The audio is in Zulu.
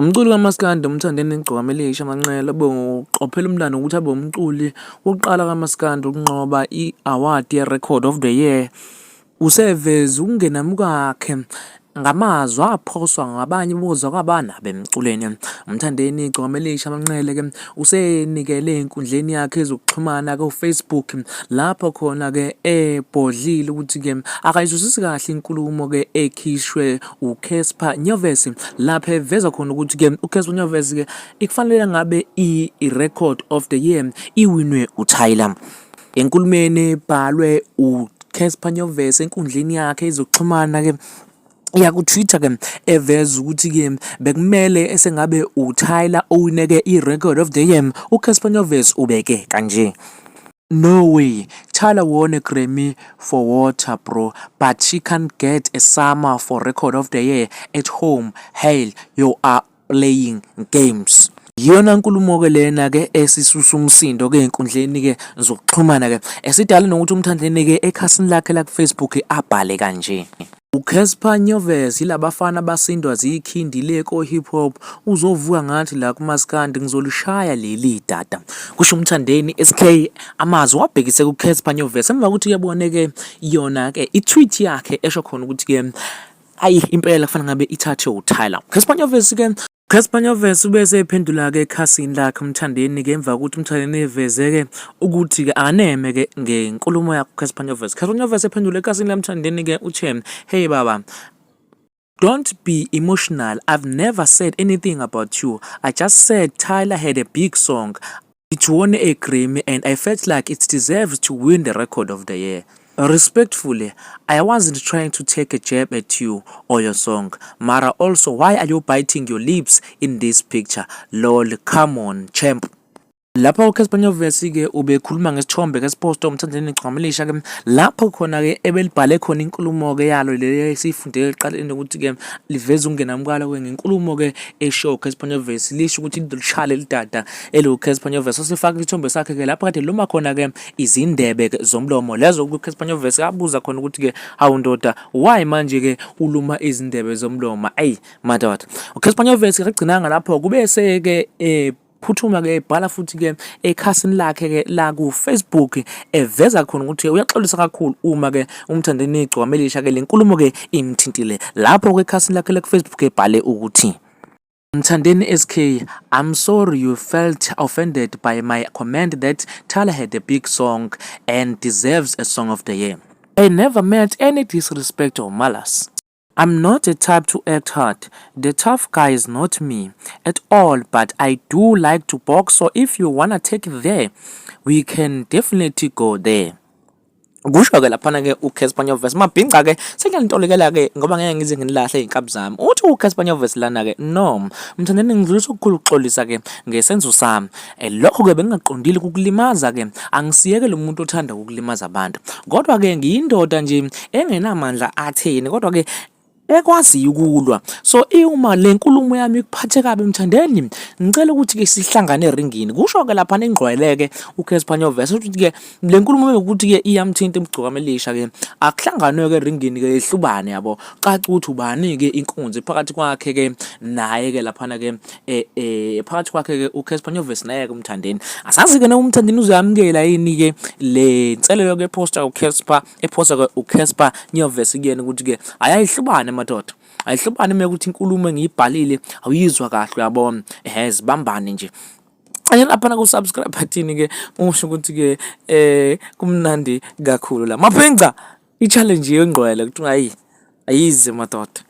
Umculi kaMaskandi uMthandeni Igcokama Elisha Manqele ubeqophela umlando ngokuthi abe umculi wokuqala kaMaskandi ukunqoba i-award ye-Record of the Year. Useveze ukungenami kwakhe ngamazwi aphoswa ngabanye bozakwabana bemculweni. UMthandeni Igcokama Elisha Manqele ke usenikele enkundleni yakhe yezokuxhumana ku-Facebook lapho khona ke ebhodlile ukuthi ke akayizwisisi kahle inkulumo ke ekhishwe uCassper Nyovest lapho eveza khona ukuthi ke uCassper Nyovest ke ikufanele ngabe i-record of the year iwinwe uTyler. Enkulumeni ebhalwe uCassper Nyovest enkundleni yakhe yezokuxhumana ke yaku-Twitter ke eveza ukuthi-ke bekumele esengabe uTyler owineke i-record of the year, uCassper Nyovest ubeke kanje. "No way, Tyler won a Grammy for Water, bro, but she can't get a SAMA for Record of the Year at home. Hell, you are playing games." Iyona nkulumo-ke lena-ke esisusa umsindo-ke ey'nkundleni-ke zokuxhumana-ke esidala nokuthi uMthandeni-ke ekhasini lakhe laku-Facebook abhale kanje. "UCassper Nyovest yilabafana abasindwa zikhindi le ko-hip hop, uzovuka ngathi la kumaskandi ngizolishaya leli dada," kusho uMthandeni SK. Amazwi wabhekise kuCassper Nyovest emva kokuthi kuyabone-ke yona-ke i-tweet yakhe esho khona ukuthi-ke ayi impela kufanele ngabe ithathwe uTyler. Cassper Nyovest ke Cassper Nyovest ubese ephendula-ke ekhasini lakhe uMthandeni-ke emva kokuthi uMthandeni eveze-ke ukuthi-ke akaneme-ke ngenkulumo yakhe uCassper Nyovest. Cassper Nyovest ephendula ekhasini laMthandeni-ke uthe, "Hey baba, don't be emotional. I've never said anything about you. I just said Tyler had a big song. It won a Grammy and I felt like it deserves to win the record of the year. Respectfully, I wasn't trying to take a jab at you or your song. Mara also, why are you biting your lips in this picture? Lol, come on, champ." Lapha uCassper Nyovest-ke ubekhuluma ngesithombe-ke esipostwe uMthandeni Igcokama Elisha-ke lapho khona-ke ebelibhale khona inkulumo-ke yalo le esiyifunde ekuqaleni ukuthi-ke liveza ukungenamukala-ke ngenkulumo-ke eshiwo uCassper Nyovest, lisho ukuthi lishaya leli dada eliwu-Cassper Nyovest. Wasefaka isithombe sakhe-ke lapho kade luma khona-ke izindebe-ke zomlomo lezo uCassper Nyovest abuza khona ukuthi-ke, "Hawu ndoda, why manje-ke uluma izindebe zomlomo?" Eyi madoda, uCassper Nyovest akagcinanga lapho, kubese-ke phuthuma-ke ebhala futhi-ke ekhasini lakhe-ke la ku-Facebook eveza khona ukuthi uyaxolisa kakhulu uma-ke uMthandeni Igcokama Elisha-ke le nkulumo-ke imthintile. Lapho-ke ekhasini lakhe la-Facebook ebhale ukuthi, "Mthandeni SK, I'm sorry you felt offended by my comment that Tyler had a big song and deserves a Song of the Year. I never meant any disrespect or malice. I'm not a type to act hard. The tough guy is not me at all, but I do like to box, so if you wanna take it there, we can definitely go there." Kusho-ke laphana-ke uCassper Nyovest. Mabhinca-ke sengiyalitolikela-ke ngoba ngeke ngize nginilahle iy'nkabi zami. Uthi uCassper Nyovest lana-ke, "No, Mthandeni, ngidlulisa okukhulu ukuxolisa-ke ngesenzo sami. Lokho-ke bengingaqondile ukukulimaza-ke, angisiyeke lo muntu othanda ukulimaza abantu. Kodwa-ke ngiyindoda nje engenamandla atheni, kodwa-ke ekwaziyo ukulwa. So uma le nkulumo yami ikuphathe kabi Mthandeni, ngicela ukuthi-ke sihlangane eringini." Kusho-ke laphana ingqwele-ke uCassper Nyovest ukuthi-ke le nkulumo ukuthi-ke iyamthinta Igcokama Elisha-ke, akuhlanganwe-ke eringini-ke ehlubane yabo. Caca ukuthi ubani-ke inkunzi phakathi kwakhe-ke naye-ke laphana-ke phakathi kwakhe-ke uCassper Nyovest naye-ke uMthandeni. Asazi-ke noma uMthandeni uzoyamukela yini-ke le nselelo-ke ephosta uCassper ephosa-ke uCassper Nyovest kuyena ukuthi-ke ayayihlubane madoda. Ayihlubane uma ukuthi inkulumo engiyibhalile awuyizwa kahle, uyabona. Ehhe, zibambane nje. Ake laphana ku-subscribe button-ke usho ukuthi-ke kumnandi kakhulu la. Mabhinca i-challenge yengqwele kuthiwa ayi ayize madoda.